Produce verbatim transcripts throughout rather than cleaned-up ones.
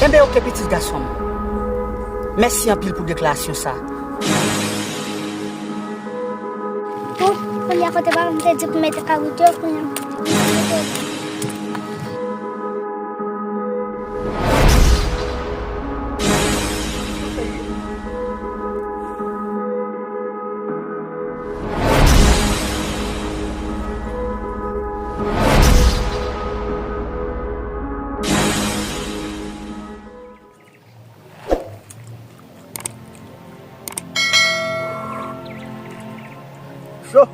Mbe oke pitit gason m. Mèsi anpil pou deklarasyon sa. Bon, kounye a kote papa m te di pou mete kabrit yo, kounye a. Cho.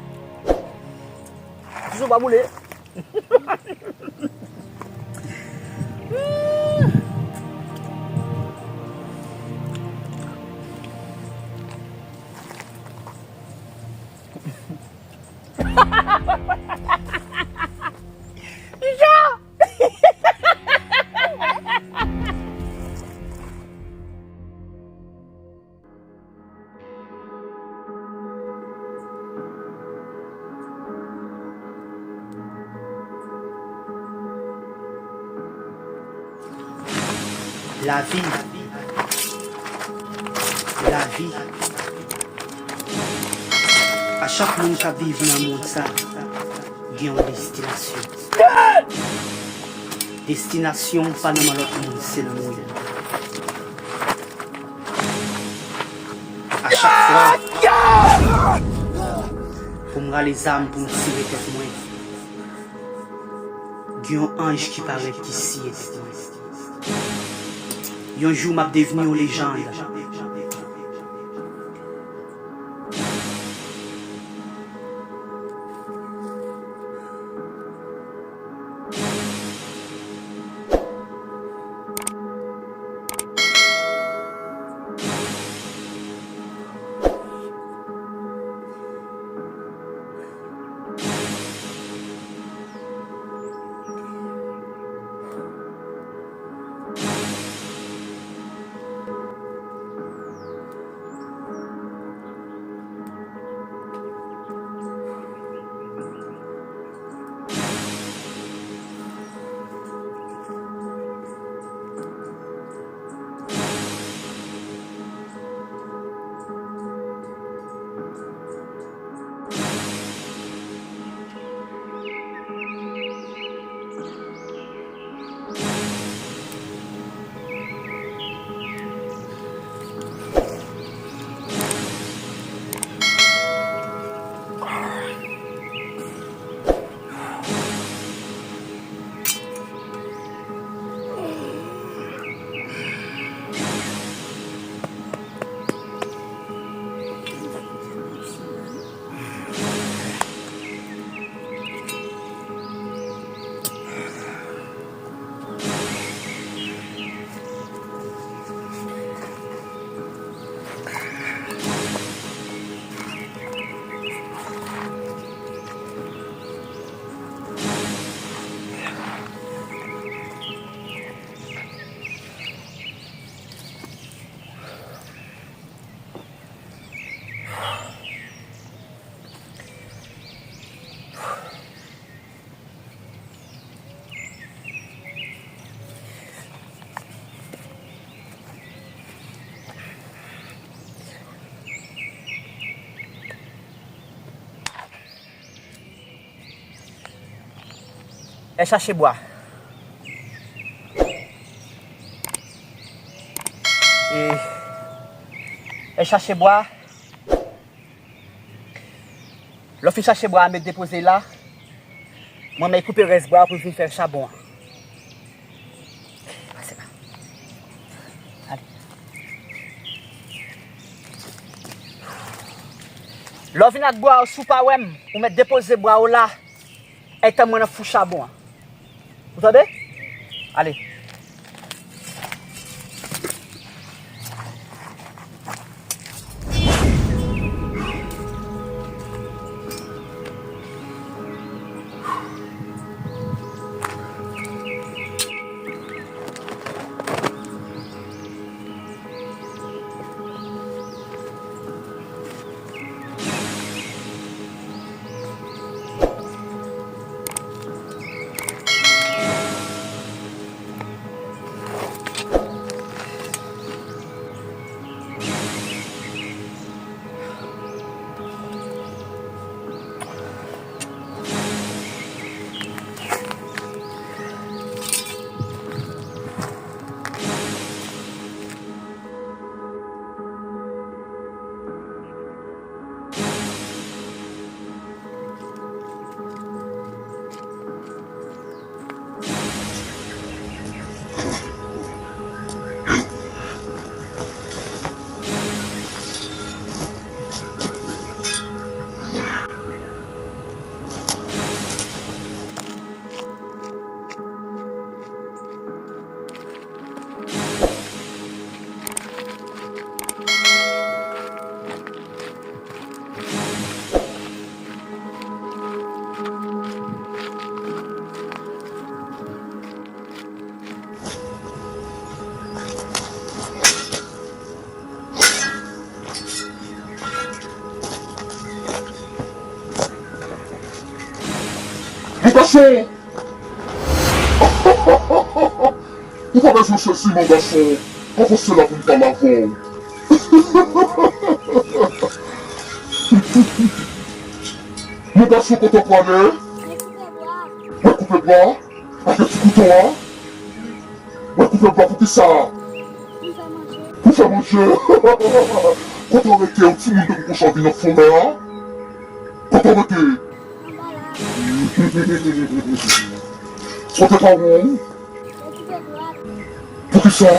Ti zo pa boule. Lavi. Lavi. A chak moun k ap viv nan mond sa, gen yon destinasyon. Destinasyon w pa nan men lòt moun, se nan men w. A chak fwa pou m rale zam pou m tire tèt mwen, gen yon anj ki parèt ki siye tèt mwen. Yon jou m ap devni yon lejann. Al chache bwa. E, al chache bwa. Lè w fin chache bwa a, met depoze la. Mwen menm koupe rès bwa pou vin fè chabon an. Pase la. Ale. Lè w vin ak bwa w, si w pa wè m, ou mèt depoze bwa w la. Ay, tann mwen nan fou chabon an. Ou tande? Ale. Mon gason! Ou pa bezwen sezi non, gason. Avanse la pou m pale avè w. Mon gason, kote w prale? Mwen koupe bwa. Mwen koupe bwa? Ak ti kouto a? Mwen koupe bwa pou kisa? Pou fè manje. Pou fè manje? Kote w rete, yon timoun tankou konsa vin nan fon mè a? Kote w rete? Anba la. Kote kawon? Mwen koupe bwa. Pou kisa?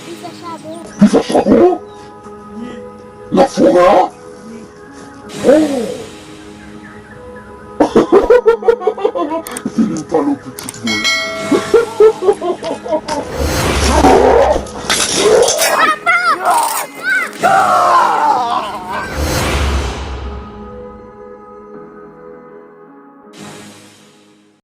Pou fè chabon. Pou fè chabon? Nan forè a? Oh! Vini m pale w pitit mwen.